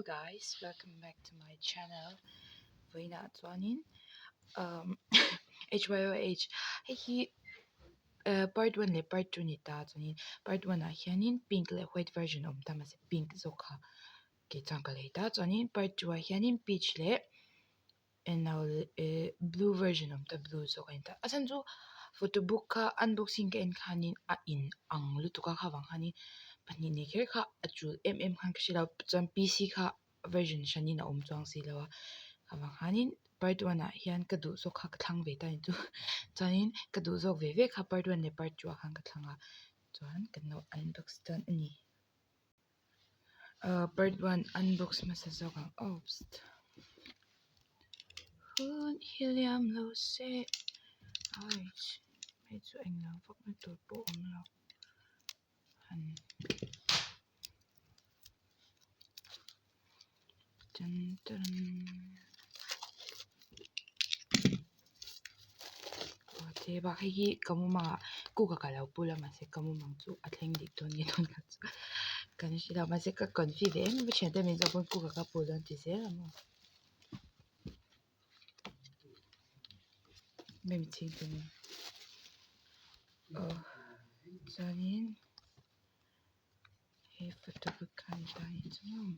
Hello guys, welcome back to my channel. Vawiinah chuanin umm HYOH hei hi eh part one leh part two a ni ta chuanin part one ah hianin pink leh white version a awm ta mahse pink zawk kha kei chuan ka lei ta chuanin part two ah hianin peach leh Englo eh blue version awm ta blue zawk a ni ta a chhan chu photo book kha unboxing ka en khanin a in ang lutuk a kha vang khanin pahnih nei kher kha a tul em em khan ka hre lo chuan P C kha version hranin a awm chuang si lo a kha vang khanin part one ah hian ka duh zawk kha ka thlang ve ta a ni chu chuanin ka duh zawk ve ve kha part one leh part two ah khan ka thlang a chuan kan lo unbox dawn a ni. Ahh part one unbox hmasa zawk ang oops hun hi liam lo se aish hei chu englo vak na tur pawh a awm lo han tan tan. Aw te bak hei hi ka mumangah kuka ka lo pul a mahse ka mumang chu a thleng dik dawn nge dawn lo chu kan hre lo mahse ka confi ve em em a thiante min zawh pawn kuka ka pul dawn ti zel ang aw mem chhing te nen aw chuanin. He photo book kha ni ta ni chu maw.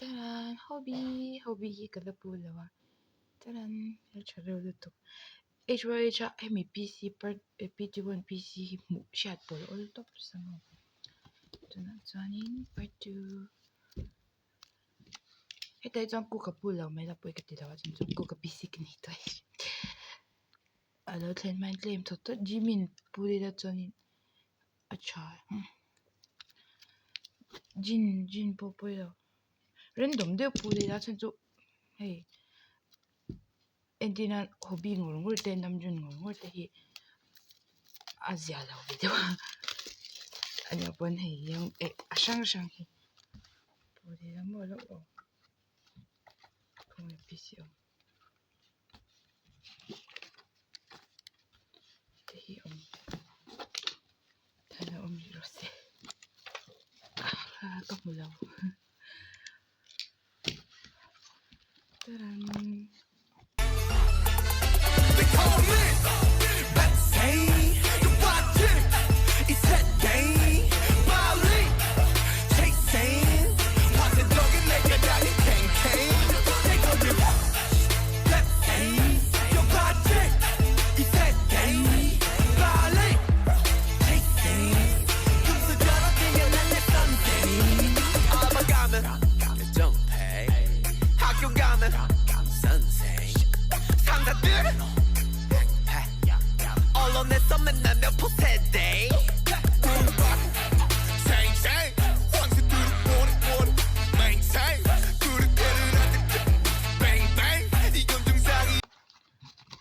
Taran hobby hobby hi ka la pu lo a taran a tha reuh lutuk HYH a hemi PC part PT one PC hi hmuh hriat pawlh awl tawp sa maw tunah chuanin part two hetah hi chuan cook a pu lo mai la pawi ka ti lo a chuan cook a PC ka nei tawh a a lo thlen hmain tlem thawt thawt Jimin pu ila chuanin a tha Jin Jin pawh pawi lo random deuh pu ila chhan chu hei entir nan hobby ngawr ngawr te namjoon ngawr ngawr te hi a zia lo ve deuh a ania pawn hei hian eh a hrang hrang hi pu ila maw lo aw khawnge PC awm. Te hi awm thlan a awm rih rawh se ka hmu lo taran.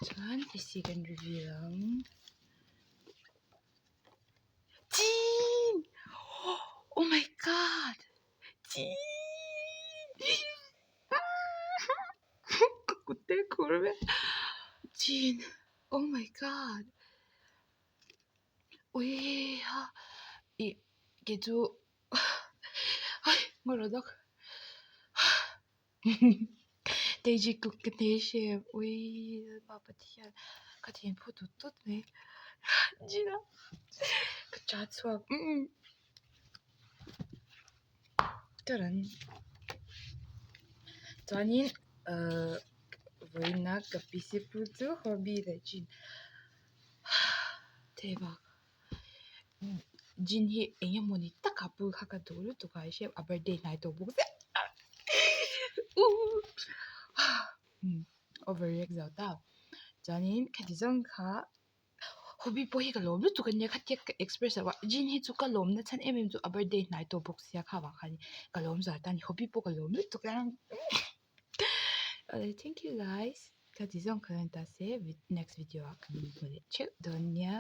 Chuan PC kan reveal ang. Chin! Oh my god! Chin! Ka kut te a khur vek. Chin! Oh my god! Uiha! Ih kei chu ngaw rawh dawk. Daisy cook ka hne hrem ui lalpa Pathian ka thin phu tut tut mai Gina ka cha chhuak umm ka rawn chuanin ahh vawiina ka PC pu chu hobby leh chin thei bak. Jin hi eng emawni taka pul kha ka duh lutuk a i hriat a birthday hnai tawh bawk sia over react zo ta chuanin khati zawng kha hobby pawh hi ka lawm lutuk ania khatia ka express loh a Jin hi chu ka lawmna chhan em em chu a birthday hnai tawh bawk sia kha vang khan ka lawm zual ta a ni hobby pawh ka lawm lutuk a thank you guys khati zawng kha ta se next video ah kan inhmu leh theuh dawn nia.